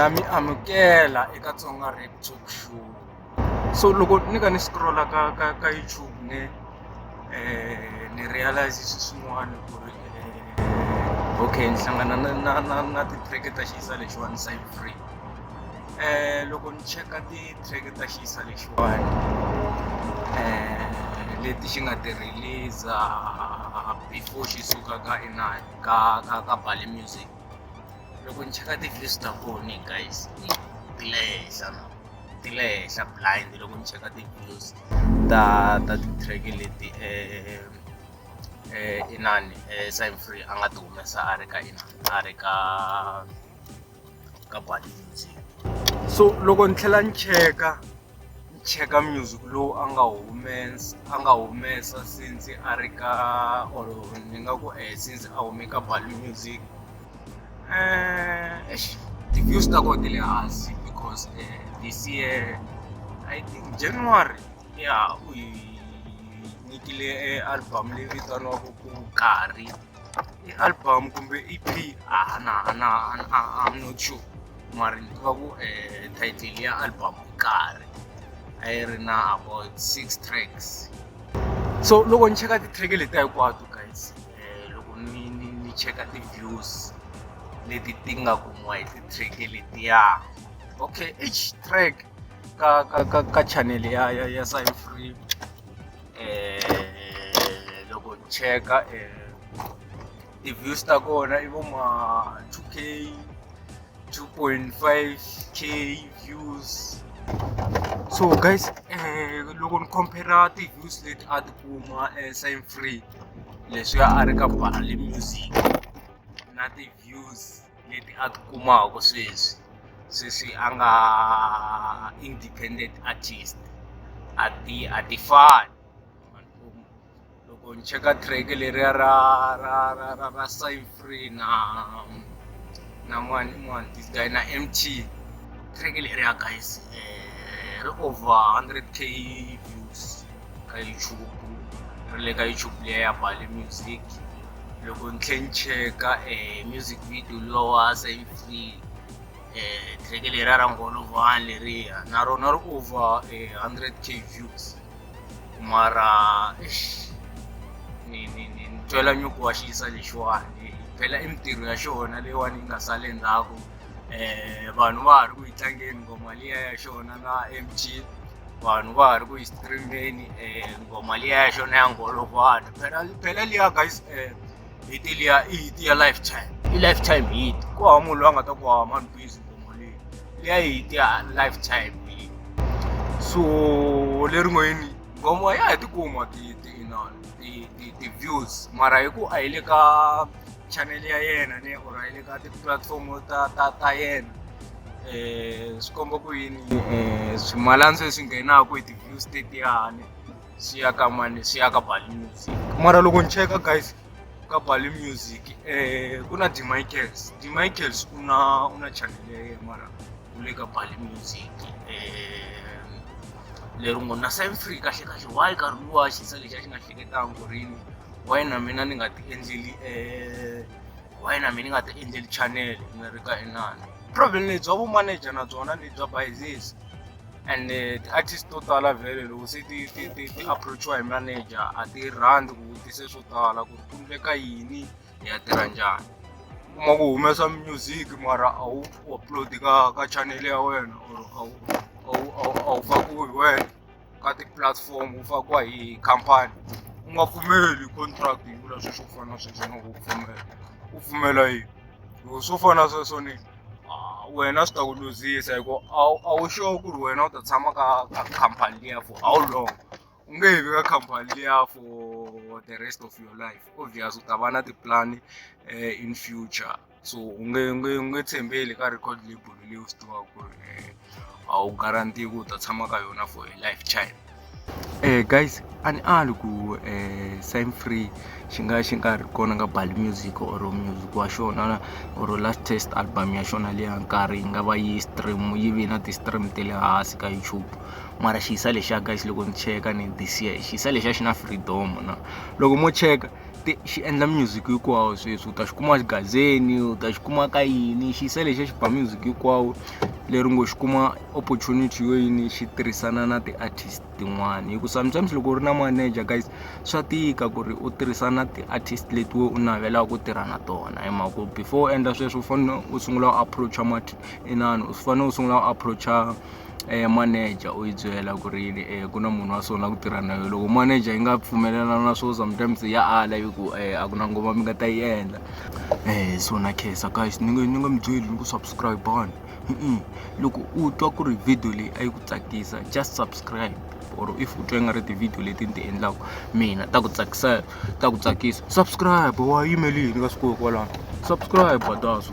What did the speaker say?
Na mi amukela eka Tsonga Rap Talk Show. So loko ni kha ni scroll-a ka YouTube ne ni realize swilo swin'wana ku ri okay ni hlangana na ti-track ta xiyisa lexiwani Free. Loko ni cheka ti-track ta xiyisa lexiwani leti xi nga ti release-a before xi suka ka inani ka Bali Music, loko ni cheka ti-views ta kona guys, ti le henhla, ti le henhla blind. Loko ni cheka ti-views ta ti-track leti inani Free a nga ti humesa a ri ka inani, a ri ka Bali Music. So loko ni tlhela ni cheka music lowu a nga humesa since a ri ka, or ni nga ku since a hume ka Bali Music, eish, ti-views ta kona ti le hansi because this year, I think January, ya, u hi nyikile album leyi vitaniwaka ku Nkarhi. I album kumbe EP, a na na I'm not sure, mara ni tiva ku title ya album i Nkarhi. A yi ri na about six tracks. So loko ni cheka ti-track leti hinkwato guys, loko ni cheka ti-views leti ti nga kumiwa hi ti-track letiya, okay, each track ka channel ya Free, loko ni cheka ti-views ta kona i vo ma 2K, 2.5K views. So guys, loko ni compare ti-views leti a ti kuma Free leswiya a ri ka Bali Music na ti-views leti a ti kumaka sweswi a nga independent artist, a ti fani. Loko ni cheka track leriya ra Free na mani mani, this guy, na MT, track leriya guys, ri over 100K views ka YouTube, ri le ka YouTube liya ya Bali Music. Loko ni tlhe ni cheka music video luwa wa Free, track leriya ra Ngolovani leriya, na rona ri over 100K views. Mara eish, ni twela nyuku wa xiyisa lexiwani. Phela i mintirho ya xona leyiwani yi nga sala endzhaku, vanhu va ha ri ku yi tlangeni nghoma liya ya xona na MG, vanhu va ha ri ku yi stream-eni nghoma liya ya xona ya Ngolovani. Phela liya guys, hit liya i hit ya lifetime, i lifetime hit. Ku hava munhu loyi a nga ta ku ha mani busy nghoma leyi liya, hit ya lifetime leyi. So leri nghoma ya ha tikuma ti inani ti-views, mara hi ku a yi le ka channel ya yena ne or a yi le ka ti-platform ta yena, swi komba ku yini swimalana se swi nghenaka hi ti-views tetiyani swi ya ka mani, swi ya ka Bali Music. Mara loko ni cheka guys, ka Bali Music ku na D Michaels. D Michaels u na channel ya yena, mara u le ka Bali Music. Lero ngo na Free kahle kahle, why nkarhi luwa xiyisa lexi a xi nga hleketanga ku ri yini, why na mina ni nga ti endleli why na mina ni nga ti endleli channel ni ri ka inani? Problem lebyi bya vo manager na byona lebyi bya bayizisa, and ti-artist to tala vhele loko se ti approach-iwa hi manager, a ti rhandzi ku vutisa swo tala ku ri ku endleka yini, hi ya tirha njhani. Kuma ku humesa music mara a wu upload ka channel ya wena, or a wu fakiwi hi wena ka ti-platform, wu fakiwa hi khampani. U nga pfumeli contract yi vula sweswo, swo fana na sweswo na ku pfumela, u pfumela yini? Loko swo fana na sweswo ni wena swi ta ku luzisa hi ku a wu sure ku ri wena u ta tshama ka khampani liya for how long. U nge vi ka khampani liya for the rest of your life. Obvious u ta va na tipulani in future, so u nge tshembeli ka record label leyi u swi tivaka ku ri a wu guarantee ku u ta tshama ka yona for a lifetime. Guys, a ni ali ku Free xi nga ri kona ka Bali Music or music wa xona or last test album ya xona liya Nkarhi yi nga va yi stream, yi vi na ti-stream ta le hansi ka YouTube, mara xiyisa lexiya guys, loko ni cheka ni this year, xiyisa lexiya xi na freedom na loko mo cheka Xi endla music hinkwawo sweswi u ta xi kuma xigazeni u ta xi kuma ka yini xi se lexiya xi ba music hinkwawo leri ngo xi kuma opportunity yo yini xi tirhisana na ti-artist tin'wani hi ku sometimes loko u ri na manager guys swa tika ku ri u tirhisana na ti-artist leti we u navelaka ku tirha na tona hi mhaka ku before u endla sweswo u fanele u sungula u approach-a inani u fanele u sungula u approach-a manager u yi byela ku ri yini ku na munhu wa so na ku tirha na yena loko manager yi nga pfumelelana na swo sometimes ya ala yi ku a ku na nghoma mi nga ta yi endla so na khensa guys ni nga mi byeli ni ku subscribe-ani loko u twa ku ri video leyi a yi ku tsakisa just subscribe or if u twa i nga ri ti-video leti ni ti endlaka mina ta ku tsakisa ta ku tsakisa subscribe wa yimele yini ka swikolo kwalano subscribe daso.